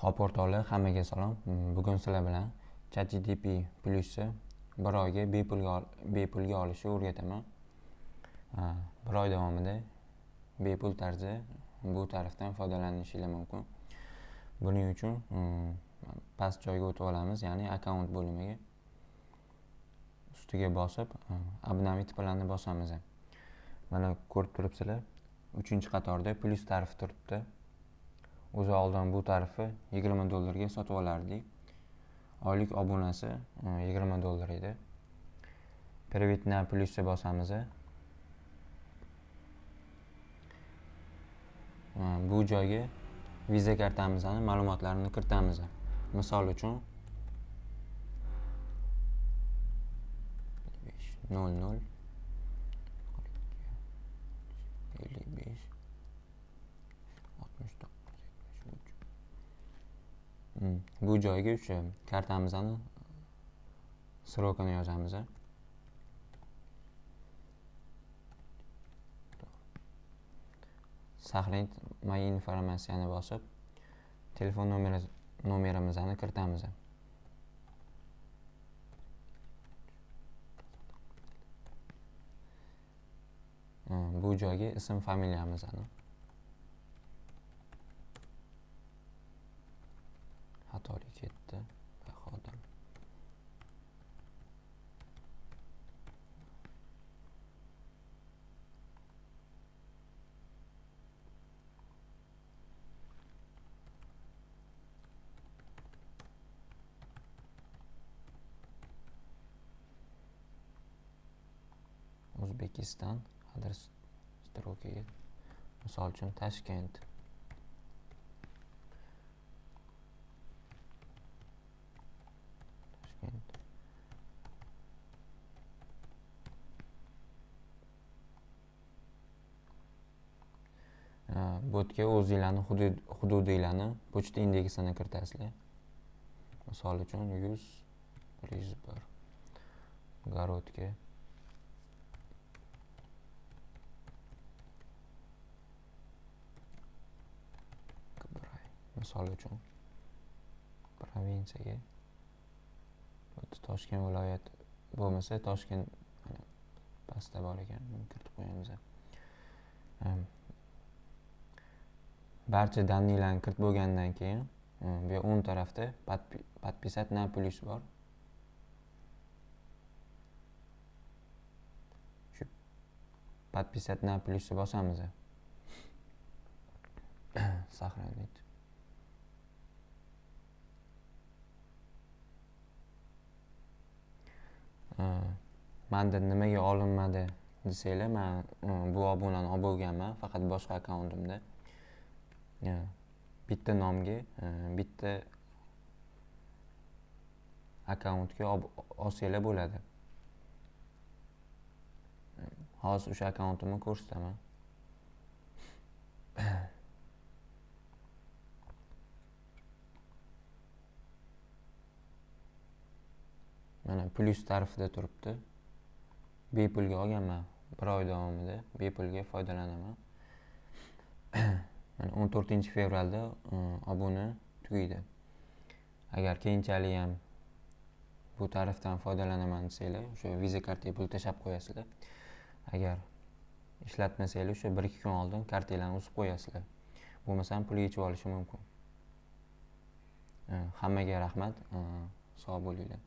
Hop o'rtoqlar, hammaga salom. Bugun sizlar bilan ChatGPT Plus'ni bir oyga bepulga olishni o'rgataman. Bir oy davomida bepul tarzda bu tarifdan foydalanishingiz mumkin. Buning uchun past joyga o'tib olamiz, ya'ni akkaunt bo'limiga. Ustiga bosib, обновить planni bosamiz. Mana ko'rib turibsizlar, 3-qatorda plus tarifi turibdi. O'zi oldin bu tarifi $20 ga sotib olardik. Oylik obunasi $20 edi. Перевод на plusni bosamiz. Bu joyga Visa kartamizni ma'lumotlarini kiritamiz. Misol uchun 5 0 0 55 69 73. Bu joyga o'sha kartamizni srokini yozamiz. Сохранить мои информацияni bosib, telefon nomerimizni kiritamiz. Bu joyga ism familiyamizni. Xatolik ketdi. Bahodir. O'zbekiston adres strokiga, misol uchun Toshkent. Toshkent. Bu yerga o'zinglarni hududinglarni pochta indeksini kiritasizlar. Misol uchun 100 101 Gorodga. Misol uchun provinsiyaga Toshkent viloyati bo'lmasa Toshkent mana pastda bor ekan, buni kiritib qo'yamiz. Barcha dannilarni kiritib bo'lgandan keyin bu yer o'ng tarafda подписать на плюс bor. Shu подписать на plusni bosamiz. Сохранить. Menda nimaga olinmadi desanglar, men bu obunani olib bo'lganman, faqat boshqa akkauntimda. Bitta nomga, bitta akkauntga olsanglar bo'ladi. Hozir o'sha akkauntimni ko'rsataman. Mana plus tarifida turibdi. Bepulga olganman. Bir oy davomida bepulga foydalanaman. Mana 14-fevralda obuna tugaydi. Agar keyinchalik ham bu tarifdan foydalanaman desanglar, o'sha Visa kartaga pul tashlab qo'yasizlar. Agar ishlatmasanglar, o'sha 1-2 kun oldin kartanglarni uzib qo'yasizlar. Bo'lmasam pul yechib olishi mumkin. Hammaga rahmat. Sog' bo'linglar.